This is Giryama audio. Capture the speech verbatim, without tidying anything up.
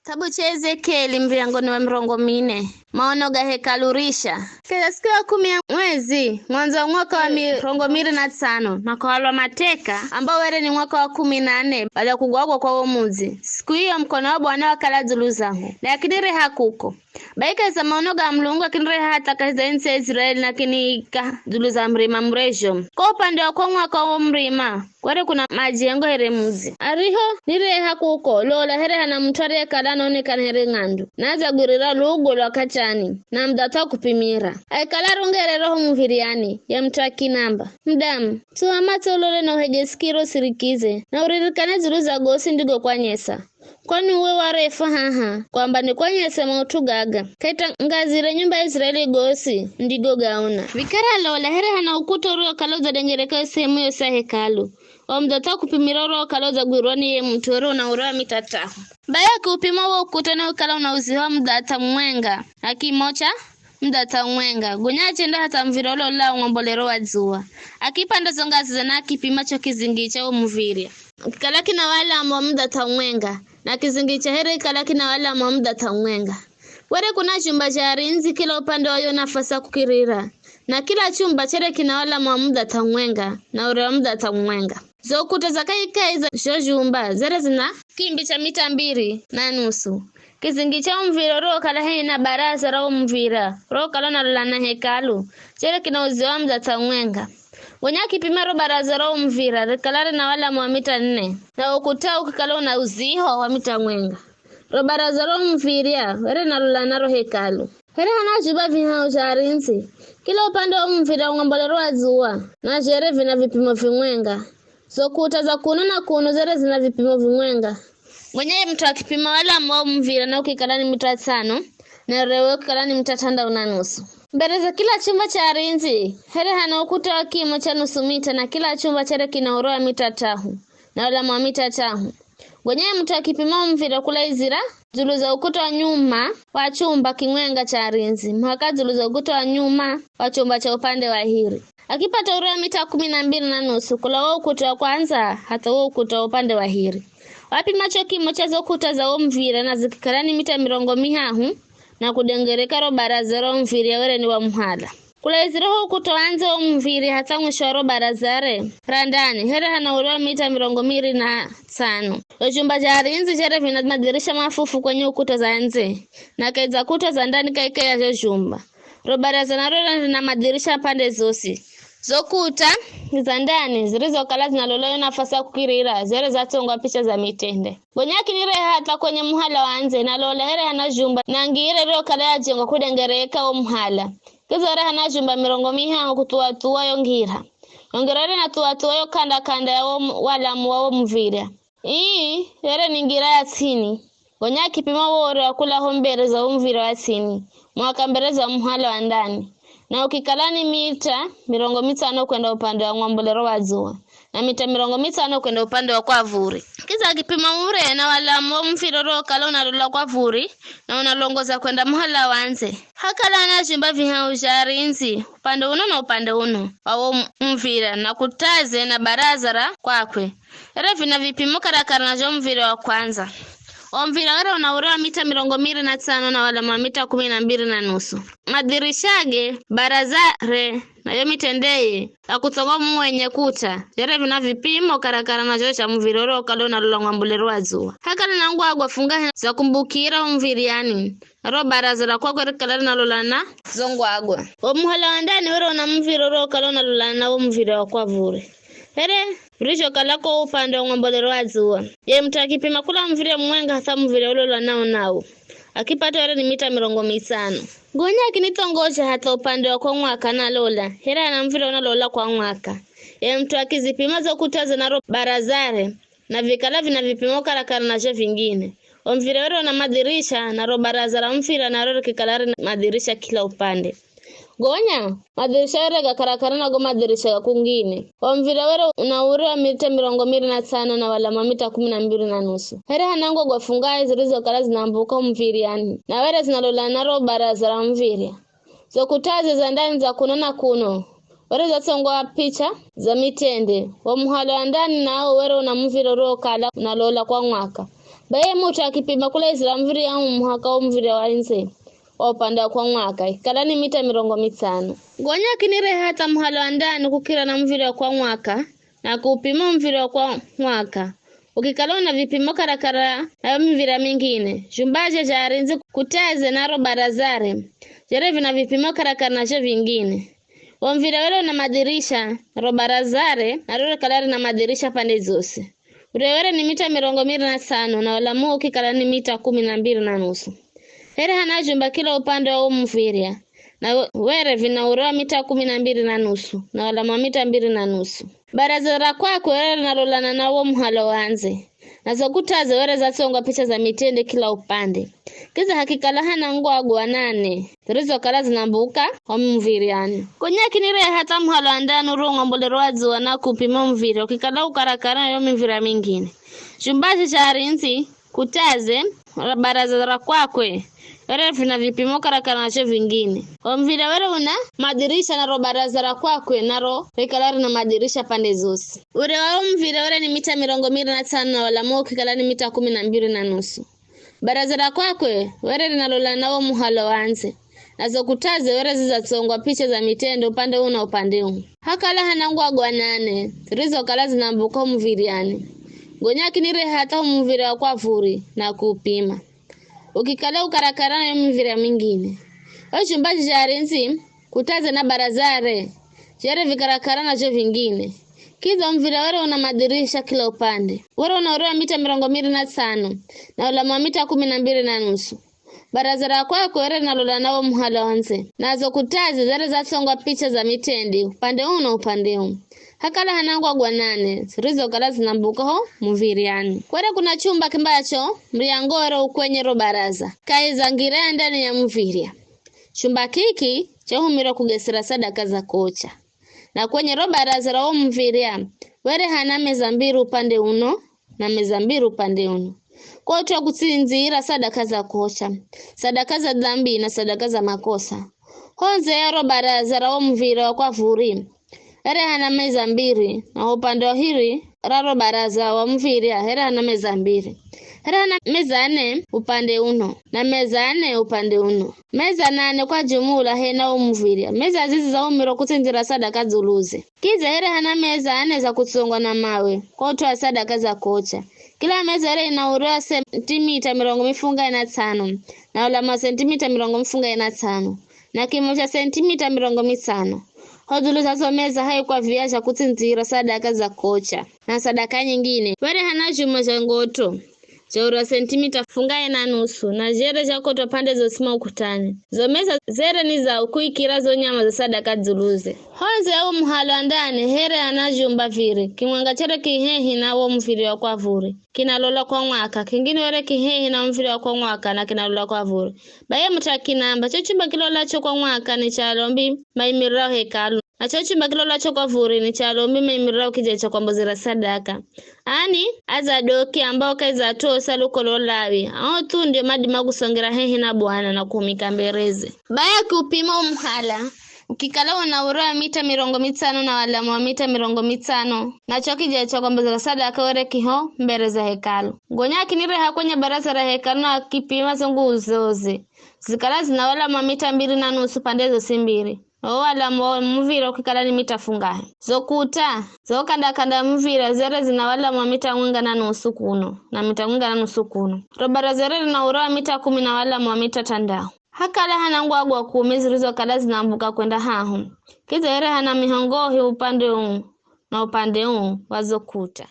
Kitabu cha Ezekieli, muryango ni wa mirongo mine. Maono ga hekalu risha. Kila siku ya kumi ya mwezi, mwanzo wa mwaka wa mirongo miri na tsano, makahalwa mateka, ambao were ni mwaka wa kumi na nne baada ya kugwagwa kwa wo mudzi. Siku iyo mkono wa Bwana wakala dzulu zangu, na akinireha kuko. Bai kahi za maono ga Mulungu akinireha hatha kahi za ntsi ya Israeli na akiniika dzulu za murima murezho. Kwa upande wa kwa mwaka wo murima, kwere kuna majengo here mudzi. Ariho nireha kuko, lola, here hana mut'u ariyekala anaonekana here ng'andu, na adzagwirira lugo lwa kachani, na mudhatha wa kupimira. Aikala arungerero ho muv̱iryani, ye mut'u akinamba, "Mudamu, tsuha matso ulole na uhege sikiro usirikize, na uririkane dzulu za gosi ndigokwanyesa. Kwani uwe warefa haha, kwamba nikwanyese maut'u gaga. Kaitangazire nyumba ya Israeli gosi, ndigogaona." Vikara lola, here hana ukuta uriokala udzadengereka yo sehemu yose ya hekalu. Wo mudhatha wa kupimira uriokala udzagwirwa ni ye mut'u were una ure wa mita tahu. Bai akiupima wo ukuta na ukala una uziho wa mudhatha mumwenga, na kimo cha mudhatha umwenga. Gonya achenda hatha muv̱ira ule ulao ng'ombolero wa dzuwa. Akipanda zo ngazi ze na akipima cho kizingi cha wo muv̱irya. Kikala kina walamu wa mudhatha umwenga, na kizingi cha here kikala kina walamu wa mudhatha umwenga. Were kuna zhumba zha arindzi kila upande wa yo nafasi ya kukirira, na kila chumba chere kina walamu wa mudhatha umwenga, na ure wa mudhatha umwenga. Zo kuta za kahikahi za zho zhumba zere zina kimbi cha mita mbiri na nusu. Kizingi cha umuv̱ira uriokala hehi na baraza ra umuv̱ira, uriokala unalola na hekalu, chere kina uziwo wa mudhatha umwenga. Gonya akipima ro baraza ra umuv̱ira, rikala rina walamu wa mita nne, na ukuta ukikala una uziho wa mita mwenga. Ro baraza ra umuv̱irya, were nalola na ro hekalu. Here hana zhumba vihao zha arindzi, kila upande wa umuv̱ira wa ng'ombolero wa dzuwa, na zhere vina vipimo vimwenga. Zo kuta za kuno na kuno zere zina vipimo vimwenga. Mwenye mut'u akipima walamu wa umuv̱ira na ukikala ni mita tsano, na urewe ukikala ni mita tandau na nusu. Mbere za kila chumba cha arindzi, here hana ukuta wa kimo cha nusu mita, na kila chumba chere kina ure wa mita tahu, na ulamu wa mita tahu. Gonya ye mut'u akipima umuv̱ira kulaizira dzulu za ukuta wa nyuma wa chumba kimwenga cha arindzi, muhaka dzulu za ukuta wa nyuma wa chumba cha upande wa hiri. Akipata ure wa mita kumi na mbiri na nusu, kula wo ukuta wa kwandza hatha wo ukuta wa upande wa hiri. Wapima cho kimo cha zo kuta za wo muv̱ira, na zikikala ni mita mirongo mihahu, na kudengereka ro baraza ro muv̱irya were ni wa muhala. Kulaizira ho ukuta wa ndze wo muv̱irya hatha mwisho wa ro barazare ra ndani, here hana ure wa mita mirongo miri na tsano. Zo zhumba zha arindzi zhere vina madirisha mafufu kwenye ukuta za ndze, na kahi za kuta za ndani kahikahi ya zho zhumba. Ro baraza naro rina madirisha pande zosi. Zo kuta za ndani zirizokala zinalola yo nafasi ya kukirira, zere zatsongwa picha za mitende. Gonya akinireha hatha kwenye muhala wa ndze, na lola, here hana zhumba na ngira iriyokala yajengwa kudengereka wo muhala. Kizere hana zhumba mirongo mihahu kuthuwa-thuwa yo ngira. Yo ngira ire inathuwa-thuwa yo k'anda-k'anda ya wo mu-, walamu wa wo muv̱irya. Ii, here ni ngira ya ts'ini. Gonya akipima wo ure wa kula ho mbere za wo muv̱irya wa ts'ini, muhaka mbere za wo muhala wa ndani, na ukikala ni mita mirongo mitsano kwenda upande wa ng'ombolero wa dzuwa, na mita mirongo mitsano kwenda upande wa kwavuri. Kidza akipima ure na walamu wo muv̱irya uriwokala unalola kwavuri, na unalongoza kwenda muhala wa ndze. Hakala na zhumba vihau zha arindzi, upande uno na upande uno wa wo mu-, muv̱irya, na kutaze na baraza ra kwakwe. Ere vina vipimo karakara na zho muv̱irya wa kwandza. O muv̱irya were una ure wa mita mirongo miri na tsano na walamu wa mita kumi na mbiri na nusu. Madhirishage, barazare, na yo mitendeye, ya kutsonga mumo wenye kuta, zhere vina vipimo karakara na zho zha muv̱irya uriwokala unalola ng'wambuliro wa dzuwa. Hakala na ngwagwa fungahe za kumbukira o muv̱iryani, na ro baraza ra kwakwe rikala rinalolana zo ngwagwa. Wo muhala wa ndani were una muv̱irya uriwokala unalolana na wo muv̱irya wa kwavuri. Here virizhokala ko upande wa ng'ombolero wa dzuwa, ye mut'u akipima kula muv̱irya mumwenga hatha muv̱irya ulolanao nawo, akipata were ni mita mirongo mitsano. Gonya akinithongozha hatha upande wa kwa mwaka, na lola, here ana muv̱irya unalola kwa mwaka. Ye mut'u akizipima zo kuta za na ro barazare, na vikala vina vipimo karakara na zho vingine. O muv̱irya were una madhirisha, na ro baraza ra muv̱irya naro rikikala rina madhirisha kila upande. Gonya, madhirisha yere gakarakara na go madhirisha ga kungine. O muv̱irya were una ure wa mita mirongo miri na tsano na walamu wa mita kumi na mbiri na nusu. Here hana ngwagwa fungahe zirizokala zinambuka o muv̱iryani, na were zinalolana na ro baraza ra muv̱irya. Zo kutaze za ndani za kuno na kuno, were zatsongwa picha za mitende. Wo muhala wa ndani nawo were una muv̱irya uriwokala unalola kwa mwaka. Baye mut'u akipima kula izira muv̱irya umu haka wo muv̱irya wa ndze wa upande wa kwa mwaka, ikikala ni mita mirongo mitsano. Gonya akinireha hatha muhala wa ndani kukira na muv̱irya wa kwa mwaka, na kuupima wo muv̱irya wa kwa mwaka, ukikala una vipimo karakara na yo muv̱irya mingine, zhumbaje zha arindzi kutaze na ro barazare, zhere vina vipimo karakara na zho vingine. Wo muv̱irya were una madhirisha, na ro barazare naro rikala rina madhirisha pande zosi. Urewo were ni mita mirongo miri na tsano, na ulamuo ukikala ni mita kumi na mbiri na nusu. Here hana jumba kila upande wa wo muv̱irya, na we-, were vina urewo wa mita kumi na mbiri na nusu, na ulamu wa mita mbiri na nusu. Baraza ra kwakwe were rinalolana na wo muhala wa ndze, nazo kutaze were zatsongwa picha za mitende kila upande. Kidza hakikala hana ngwagwa nane zirizokala zinambuka ho muv̱iryani. Gonya akinireha hatha muhala wa ndani uriwo ng'ombolero wa dzuwa na kuupima muv̱irya ukikala ukarakara na yo miv̱irya mingine. Zhumbaje zha arindzi kutaze ra baraza ra kwakwe were vina vipimo karakara na zho vingine. Wo muv̱irya were una madhirisha, na ro baraza ra kwakwe naro rikala rina madhirisha pande zosi. Urewo wa wo muv̱irya were ni mita mirongo miri na tsano, na ulamuo ukikala ni mita kumi na mbiri na nusu. Baraza ra kwakwe were rinalolana na wo muhala wa ndze, nazo kutaze were zidzatsongwa picha za mitende upande uu na upande uu. Hakala hana ngwagwa nane zirizokala zinambuka ho muv̱iryani. Gonya akinireha hatha ho muv̱irya wa kwa vuri na kuupima, ukikala ukarakara na yo miv̱irya mingine. Yo zhumbaje zha arindzi kutaze na barazare, zhere vikarakara na zho vingine. Kidza wo muv̱irya were una madhirisha kila upande. Were una urewo wa mita mirongo miri na tsano, na ulamu wa mita kumi na mbiri na nusu. Baraza ra kwakwe were rinalolana na wo muhala wa ndze, nazo kutaze zere zatsongwa picha za mitende upande uu na upande uu. Hakala hana ngwagwa nane zirizokala zinambuka ho muv̱iryani. Kwere kuna chumba kimbacho muryango were ukwenye ro baraza, kahi za ngira ya ndani ya muv̱irya. Chumba kiki chahumirwa kugesera sadaka za kocha. Na kwenye ro baraza ra wo muv̱irya, were hana meza mbiri upande uno, na meza mbiri upande uno. Kot'o kutsindzira sadaka za kocha, sadaka za dhambi na sadaka za makosa. Ho ndze ya ro baraza ra wo muv̱irya wa kwa vuri, here hana meza mbiri, na upande wa hiri ra ro baraza wa muv̱irya, here hana meza mbiri. Here hana meza nne upande uno, na meza nne upande uno. Meza nane kwa jumula hena wo muv̱irya. Meza zizi zaumirwa kutsindzira sadaka dzuluze. Kidza here hana meza nne za kutsongwa na mawe, kot'o ya sadaka za kocha. Kila meza here ina urewo wa sentimita mirongo mifungahe na tsano, na ulamu wa sentimita mirongo mifungahe na tsano, na kimo cha sentimita mirongo mitsano. Ho dzulu za zo meza haikwa viya zha kutsindzira sadaka za kocha, na sadaka nyingine. Were hana zhuma zha ngoto, zha urewo sentimita fungahe na nusu, na zhere zhakotwa pande zosi mwa ukutani. Zo meza zere ni za kuikira zo nyama za sadaka dzuluze. Ho ndze ya wo muhala wa ndani, here hana zhumba viri, kimwenga chere kihehi na wo muv̱irya wa kwa vuri, kinalola kwa mwaka, kingine were kihehi na muv̱irya wa kwa mwaka, na kinalola kwa vuri. Baye mut'u akinamba, cho chumba kilolacho kwa mwaka ni cha alombi maimirirao hekalu, na cho chumba kilolacho kwa vuri ni cha alombi maimirirao kija cha kwambozera sadaka. Ani, a Zadoki ambao kahi za at'u osi a lukolo Lawi, ao thu ndio madima kusongera hehi na Bwana na kuhumika mbereze. Baye akiupima wo muhala, ukikala una urewo wa mita mirongo mitsano na walamu wa mita mirongo mitsano, na cho kija cha kwambozera sadaka were kiho mbere za hekalu. Gonya akinireha kwenye baraza ra hekalu na akipima zo nguzo zoze, zikala zina walamu wa mita mbiri na nusu pande zosi mbiri, na wo walamu wa muv̱irya ukikala ni mita fungahe. Zo kuta, zo kanda-kanda ya muv̱irya zere zina walamu wa mita mwenga na nusu kuno, na mita mwenga na nusu kuno. Ro baraza zere rina urewo wa mita kumi na walamu wa mita tandau. Hakala hana ngwagwa kumi zirizokala zinambuka kwenda hahu. Kidza here hana mihongohi upande uu na upande uu wa zo kuta.